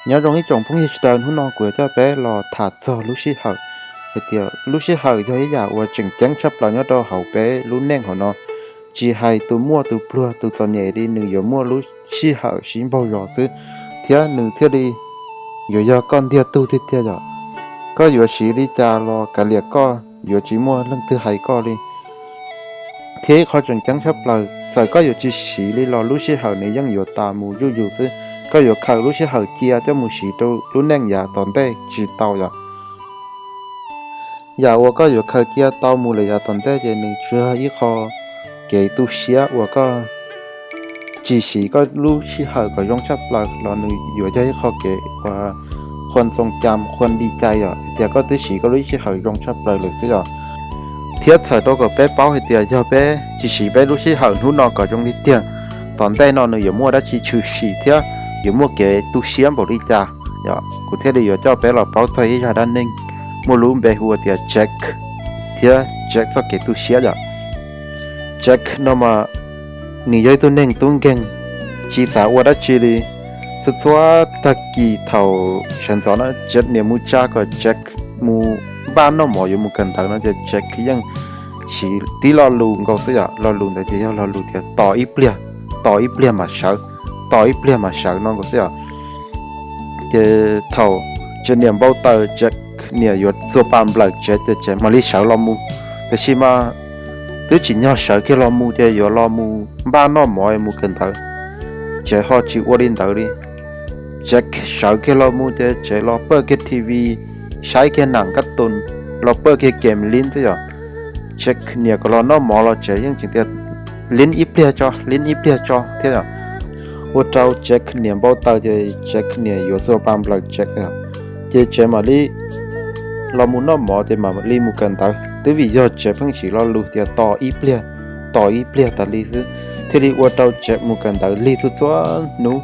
Nyob zoo ib tsoom phooj ywg sawv daws, hnub no kuv yuav coj peb los tham txog lub sij hawm hais tias lub sij hawm yog ib yam uas tseem ceeb tshaj plaws nyob rau hauv peb lub neej hauv no. Tsis hais tus muaj tus pluag tus txom nyem li nws yuav muaj lub sij hawm siv npaug zos xwb, thiab nws thiaj li yuav yog koj ntiag tug tiag tiag yom. Koj yuav siv li cas los kav liam koj, yuav tsis muaj leej twg hais koj li. Thiab ib qho tseem ceeb tshaj plaws, txawm koj yuav tsis siv li los lub sij hawm nws yeej yuav tas mus zuj zus xwb. Koj yuav khaws lub sij hawm cia coj mus siv rau lub neej yav tom ntej tsis tau yom. Yam uas koj yuav khaws cia tau mus lawm yav tom ntej ces nws tsuas yog ib qho kev tu siab uas koj tsis siv koj lub sij hawm kom zoo tshaj plaws los nws yuav yog ib qho kev uas qhuas txoos cas qhuas li cai yom, tias koj twb siv koj lub sij hawm zoo tshaj plaws lawm xwb yom. Thiab txhawm rau kom peb paub hais tias yog peb tsis siv peb lub sij hawm hnub no kom zoo li tiag, tom ntej no nws yuav muaj dab tsi tshwm sim thiab yuav muaj kev tu siab npaum li cas yom. Kuv thiaj li yuav coj peb los paub txog ib zaj dab neeg muaj lub npe hu tias Jack thiab Jack txoj kev tu siab yom. Jack no mas nws yog ib tug neeg tub nkeeg, tsis xav ua dab tsi li. Txhua txhua tag kis thaum sawv ntxov no Jack niam mus tsa kom Jack mus npaj noj mov yuav mus kawm ntawv no ces Jack yeej siv tib lo lus nkaus xwb yom. Lo lus ntawd ces yog lo lus tias tos ib pliag, tos ib pliag mam sawv, tos ib pliag mam sawv no nkaus xwb yom. Ces thaum Jack niam npau taws Jack niam yuav txua pa nplawm tsev ces tsev mam li sawv los mus. Tiam sis mas twb tsim nyog sawv kiag los mus ces yuav los mus npaj noj mov mus kawm ntawv, tsev ho tsis ua li ntawd li. Jack sawv kiag los mus ces tsev los pawj kiag T V, saib kiag nam kab tus, los pawj kiag game lib xwb yom. Jack niam kom los noj mov los tsev yeej tseem tias lib ib pliag tso, lib ib pliag tso thiab yom. Ua rau Jack niam npau taws ces Jack niam yuav txua pa nplawm Jack yom. Ces tsev mam li los mus noj mov ces mam li mus kawm ntawv. Twb vim yog tsev pheej siv lo lus tias tos ib pliag, tos ib pliag tas li xwb, thiaj li ua rau tsev mus kawm ntawv lig txhua txhua hnub.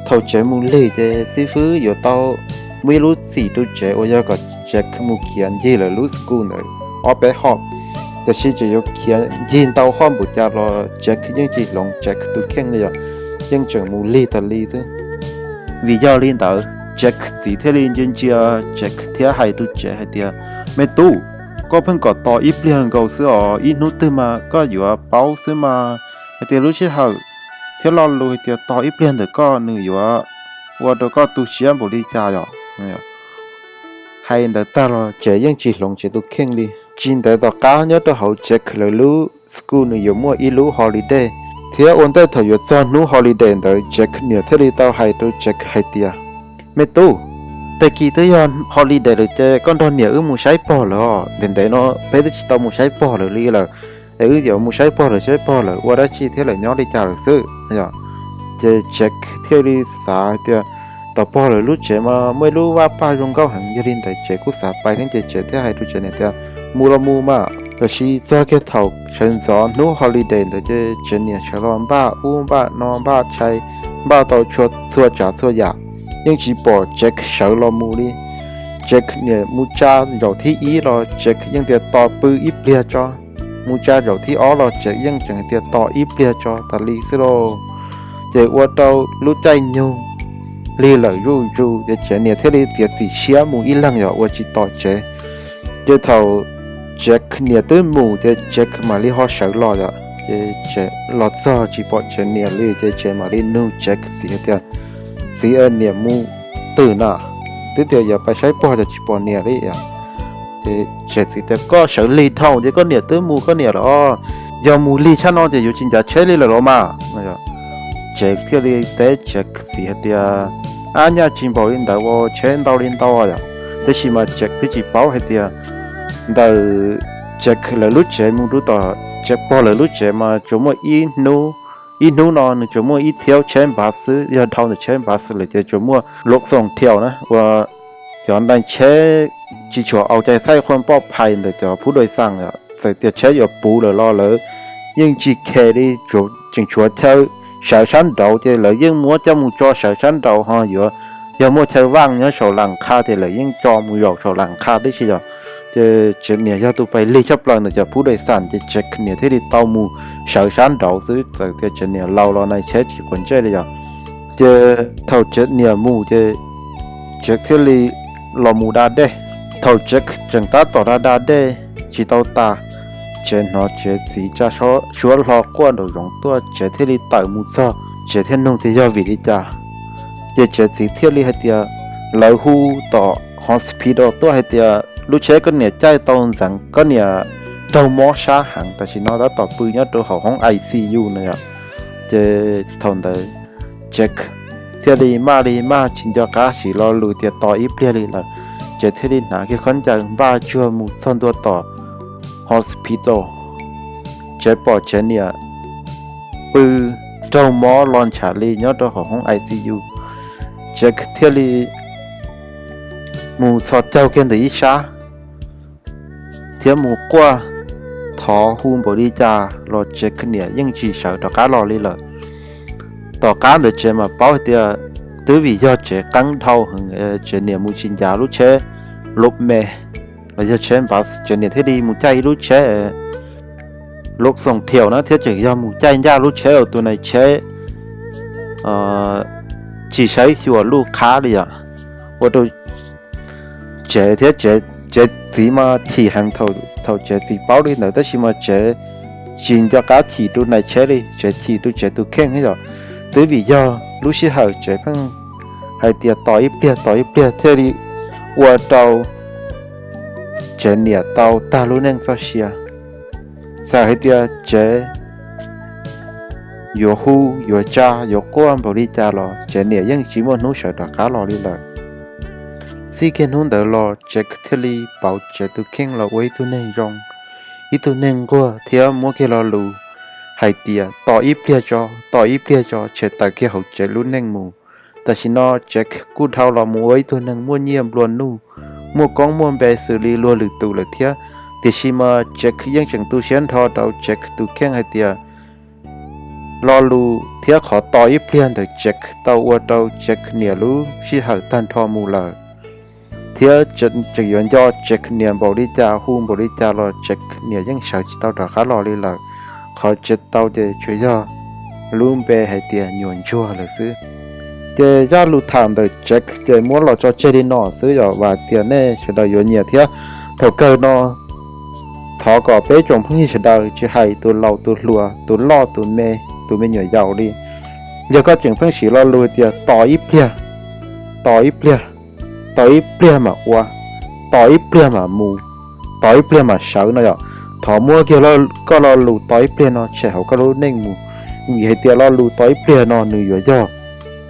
Thaum tsev mus lig ces xib fwb yuav tau muaj ib lub txim rau tsev uas yog kom Jack mus khiav ncig lawv lub school ntawd ob peb hom. Tiam sis tseem yuav khiav ncig ntau hom npaum cas los Jack yeej tsis hloov Jack tus kheej li yom, yeej tseem mus lig tas li xwb. Vim yog li ntawd Jack txiv thiaj li ntsia ntsia Jack thiab hais rau tsev hais tias, me tub, koj pheej kom tos ib pliag nkaus xwb os, ib hnub twg mas koj yuav paub xwb mas, hais tias lub sij hawm thiab lo lus hais tias tos ib pliag ntawm koj nws yuav ua rau koj tu siab npaum li cas yom. Hais ntawd tag los tsev yeej tsis hloov tsev tus kheej li. Tsis ntev tom qab nyob rau hauv Jack lawv lub school nws yuav muaj ib lub holiday, thiab ua ntej thaum yuav txog hnub holiday ntawd Jack niam thiaj li tau hais rau Jack hais tias, me tub, tag kis twb yog holiday lawm ces koj nrog niam wb mus saib pog lawm os. Ntev ntev no peb twb tsis tau mus saib pog lawm li lawm, es wb yuav mus saib pog lawm, saib pog lawm ua dab tsi thiab lawm nyob li cas lawm xwb. Ces Jack thiaj li xav hais tias tom pog lawv lub tsev mas muaj ib lub vaj paj zoo nkauj heev, yog li ntawd tsev kuj xav pais thiab ces tsev thiaj hais rau tsev niam tias, mus los mus mas. Tab sis txog kiag thaum sawv ntxov hnub holiday ntawd ces tsev niam sawv los npaj ub npaj no npaj tshais, npaj tau txhua tsav txhua yam, yeej tsis pom Jack sawv los mus li. Jack niam mus tsa zaum thib ib los Jack yeej tias tos pw ib pliag tso, mus tsa zaum thib ob los Jack yeej tseem tias tos ib pliag tso tas li xwb lauj. Ces ua rau lub caij nyoog lig lawm zuj zus ces tsev niam thiaj li txiav txim siab mus ib leeg yom, ua tsis tos tsev. Ces thaum Jack niam twb mus ces Jack mam li ho sawv los yom. Ces tsev los txog tsis pom tsev niam li ces tsev mam li nug Jack txiv hais tias, txiv, niam mus twg na? Twb tias yuav pais saib pog ces tsis pom niam li. Ces tsev txiv tias, koj sawv lig dhau ces koj niam twb mus koj niam los, yog mus lig tshaj no ces yuav tsis ncav tsheb li lawm los mas. Tsev thiaj li teb tsev txiv hais tias, ab, nyaj tsis npaum li ntawd, tsheb ntau li ntau yom. Tab sis mas tsev twb tsis paub hais tias ntawm tsev lawv lub tsev mus rau tom tsev pog lawv lub tsev mas tsuas muaj ib hnub, ib hnub no nws tsuas muaj ib thiab tsheb npav xwb, yog dhau ntawm tsheb npav xwb lawm ces tsuas muaj lov xoom thiaus na, uas cov neeg tsheb tsis tshua au cai xaij qhuaj poj phais ntawm cov phub dais xaas. Txawm tias tsheb yuav puv lawm los lawv yeej tsis khe li, tseem tshuav chaw sawv sab nraud ces lawv yeej muab coj mus tso sawv sab nraud ho yuav, yog muaj chaw vaj nyob saum las qha ces lawv yeej tso mus zaum saum las qha tib si yom. Ces tsev niam yog tus pais lig tshaj plaws ntawm cov phub dais xaas ces tsev niam thiaj li tau mus sawv sab nraud xwb, txawm tias tsev niam laus los nai tsheb tsis quav ntsej li yom. Ces thaum tsev niam mus ces Jack thiaj li los mus da dej. Thaum Jack tseem tab tom da da dej tsis tau tas, Jack hnov Jack txiv tsa suab hlo quaj nraum zoov tuaj, Jack thiaj li tawm mus txog, Jack thiaj nug tias yog vim li cas. Ces Jack txiv thiaj li hais tias lawv hu tom hospital tuaj hais tias lub tsheb koj niam caij tau ntxeev, koj niam raug mob sab heev, tam sim no tab tom pw nyob rau hauv hoob I C U no yom. Ces thaum ntawd Jack thiaj li maj li maj tsis nco qab siv lo lus tias tos ib pliag li lawm. Jack thiaj li hnav kiag khaub ncaws npaj tsuag mus txog ntua tom hospital. Jack pom Jack niam pw raug mob los ntshav li nyob rau hauv hoob I C U. Jack thiaj li mus txhos caug kiag ntawm ib sab thiab mus quaj thov hu npaum li cas los Jack niam yeej tsis sawv rov qab los li lawm. Tom qab ntawd Jack mam paub hais tias twb vim yog Jack qeeb dhau heev, Jack niam mus tsis ncav lub tsheb lub me los yog tsheb npav, Jack niam thiaj li mus caij ib lub tsheb lub xoom thiaum na, thiab tseem yog mus caij ncaj lub tsheb uas tus nai tsheb tsis saib xyuas lub qhab li yom. Ua rau Jack thiab Jack txiv mas chim heev thaum Jack txiv paub li ntawd, tab sis mas Jack tsis nco qab chim rau nai tsheb li, Jack chim rau Jack tus kheej yom. Twb vim yog lub sij hawm Jack pheej hais tias tos ib pliag tos ib pliag thiaj li ua rau Jack niam tau tag lub neej txoj sia. Txawm hais tias Jack yuav hu, yuav tsa, yuav quaj npaum li cas los Jack niam yeej tsis muaj hnub sawv rov qab los li lawm. Txij kiag hnub ntawd los Jack thiaj li pauv Jack tus kheej los ua ib tug neeg zoo, ib tug neeg nquag thiab muab kiag lo lus hais tias tos ib pliag tso, tos ib pliag tso tshem tawm kiag hauv Jack lub neej mus. Tam sim no Jack kuj dhau los mus ua ib tug neeg muaj nyiaj nplua nuj, muaj koob muaj npe xws li luag lwm tus lawm thiab. Tiam sis mas Jack yeej tseem tu siab nrho rau Jack tus kheej hais tias lo lus thiab qhov tos ib pliag ntawm Jack tau ua rau Jack niam lub sij hawm tag nrho mus lawm, thiab tseem yuav nco Jack niam npaum li cas, hu npaum li cas los Jack niam yeej sawv tsis tau rov qab los li lawm. Qhov Jack tau ces tsuas yog lub npe hais tias nyuam ntsuag lawm xwb. Ces zaj lus tham ntawm Jack ces muab los tso tseg li no xwb, yog vam tias nej sawv daws yuav nyiam thiab. Thaum kawg no thov kom peb tsoom phooj ywg sawv daws tsis hais tus laus tus hluas, tus loj tus me, tus me nyuam yaus li, yog koj tseem pheej siv lo lus tias tos ib pliag, tos ib pliag, tos ib pliag mam ua, tos ib pliag mam mus, tos ib pliag mam sawv no yom, thov muab kiag koj lo lus tos ib pliag no tshem hauv koj lub neej mus. Vim hais tias lo lus tos ib pliag no nws yuav yog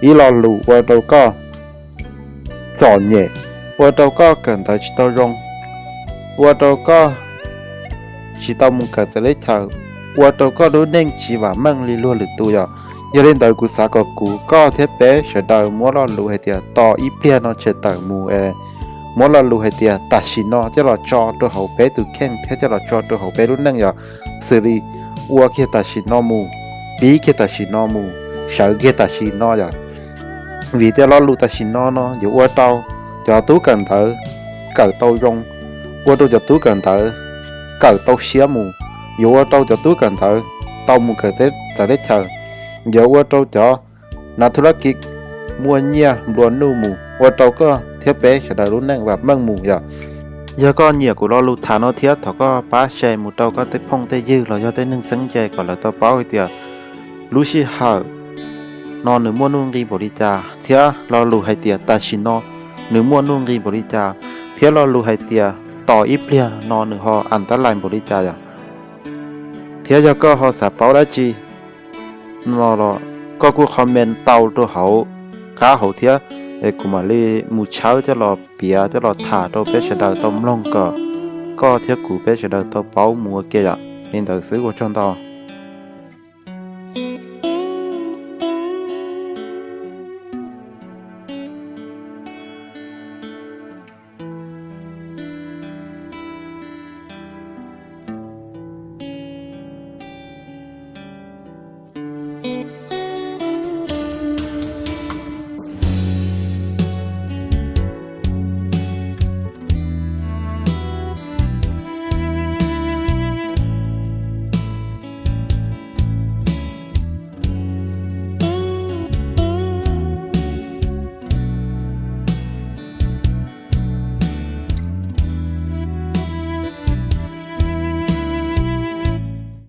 ib lo lus ua rau koj txom nyem, ua rau koj kawm ntawv tsis tau zoo, ua rau koj tsis tau mus kawm txawv teb chaws, ua rau koj lub neej tsis vam meej li luag lwm tus yom. Yog li ntawd kuv xav kom kuv, koj thiab peb sawv daws muab lo lus hais tias tos ib pliag no tshem tawm mus es muab lo lus hais tias tam sim no coj los tso rau hauv peb tus kheej thiab coj los tso rau hauv peb lub neej yom. Xws li ua kiag tam sim no mus, pib kiag tam sim no mus, sawv kiag tam sim no yom. Vim tias lo lus tam sim no no yuav ua rau cov tub kawm ntawv kawm tau zoo, ua rau cov tub kawm ntawv kawm tau siab mus, yuav ua rau cov tub kawm ntawv tau mus kawm txawv teb chaws, yuav ua rau cov nas thu lab kiv muaj nyiaj nplua nuj mus, ua rau koj thiab peb sawv daws lub neej vam meej mus yom. Yog koj nyiam kuv lo lus tham no thiab thov koj pab share mus rau koj tej phooj tej ywg los yog tej neeg txheeb ze kom lawv tau paub hais tias lub sij hawm no nws muaj nuj nqi npaum li cas thiab lo lus hais tias tam sim no nws muaj nuj nqi npaum li cas, thiab lo lus hais tias tos ib pliag no nws ho a tab lais npaum li cas yom. Thiab yog koj ho xav paub dab tsi no los koj kuj comment tau rau hauv qab hauv thiab, es kuv mam li mus tshawb coj los piav coj los tham rau peb sawv daws tau mloog kom koj thiab kuv peb sawv daws tau paub mus ua ke yom. Li ntawd xwb, ua tsaug ntau.